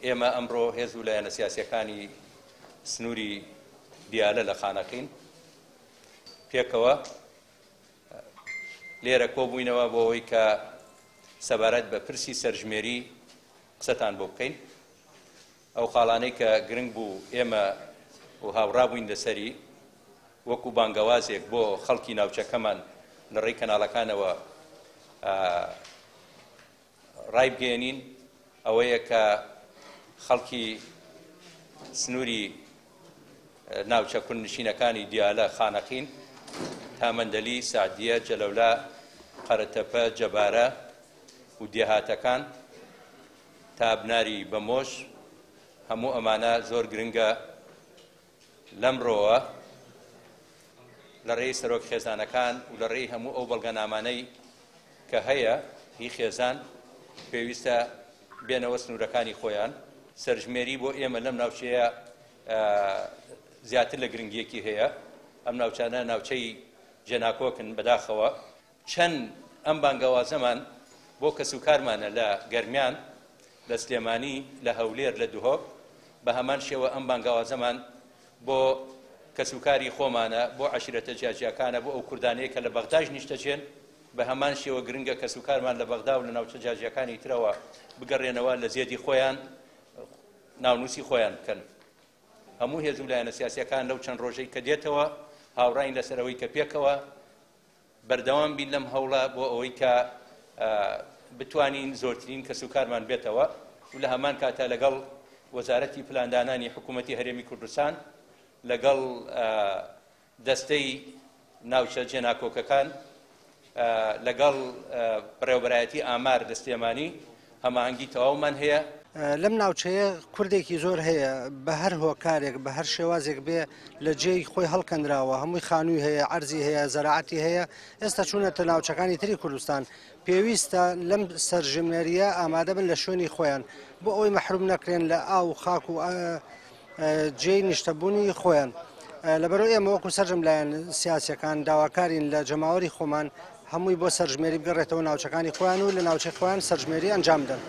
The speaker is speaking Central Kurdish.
ئێمە ئەمڕۆ هێز و لایەنە سیاسییەکانی سنووری دیالە لە خانەقین پێکەوە لێرە کۆبووینەوە بۆ ئەوەی کە سەبارەت بە پرسی سەرژمێری قسەتان بۆ بکەین. ئەو خاڵانەی کە گرنگ بوو ئێمە و هاوڕا بووین لەسەری وەکو بانگەوازێک بۆ خەڵکی ناوچەکەمان لە ڕێی کەناڵەکانەوە ڕایبگەیەنین ئەوەیە کە خەڵکی سنووری ناوچە کوردنشینەکانی دیالە، خانەقین، تا مەندەلی، سەعدیە، جەلەولا، قەرەتەپە، جەبارە و دێهاتەکان تا بناری بەمۆش، هەموو ئەمانە زۆر گرنگە لەمڕۆوە لە ڕێی سەرۆک خێزانەکان و لە ڕێی هەموو ئەو بەڵگەنامانەی کە هەیە هی خێزان پێویستە بێنەوە سنوورەکانی خۆیان. سەرژمێری بۆ ئێمە لەم ناوچەیە زیاتر لە گرنگییەکی هەیە. ئەم ناوچانە ناوچەی جێناکۆکن بەداخەوە. چەند ئەم بانگەوازەمان بۆ کەسوکارمانە لە گەرمیان، لە سلێمانی، لە هەولێر، لە دهۆک، بە هەمان شێوە ئەم بانگەوازەمان بۆ کەسوکاری خۆمانە، بۆ عەشیرەتە جیاجیاکانە، بۆ ئەو کوردانەیە کە لە بەغداش نیشتەجێن، بە هەمان شێوە گرنگە کەسوکارمان لە بەغدا و لە ناوچە جیاجیاکانی ترەوە بگەڕێنەوە لە زێدی خۆیان ناونووسی خۆیان بکەن. هەموو هێز و لایەنە سیاسییەکان لەو چەند ڕۆژەی کە دێتەوە هاوڕاین لەسەر ئەوەی کە پێکەوە بەردەوام بین لەم هەوڵە بۆ ئەوەی کە بتوانین زۆرترین کەسوکارمان بێتەوە و لە هەمان کاتا لەگەڵ وەزارەتی پلاندانانی حکوومەتی هەرێمی کوردستان لەگەڵ دەستەی ناوچە جێناکۆکەکان لەگەڵ بەڕێوەبەرایەتی ئامار لە سلێمانی هەماهەنگی تەواومان هەیە. لەم ناوچەیە کوردێکی زۆر هەیە بە هەر هۆکارێک بە هەر شێوازێک بێ لە جێی خۆی هەڵکەندراوە هەمووی خانووی هەیە عەرزی هەیە زەراعەتی هەیە ئێستا چوونەتە ناوچەکانی تری کوردستان پێویستە لەم سەرژمێریە ئامادە بن لە شوێنی خۆیان بۆ ئەوەی مەحروم نەکرێن لە ئاو و خاک و جێی نیشتەبوونی خۆیان. لەبەرئەوەی ئێمە وەکو سەرجەم لایەن سیاسیەکان داواکارین لە جەماوەری خۆمان هەمووی بۆ سەرژمێری بگەڕێتەوە ناوچەکانی خۆیان و لە ناوچەی خۆیان سەرژمێری ئەنجام بدەن.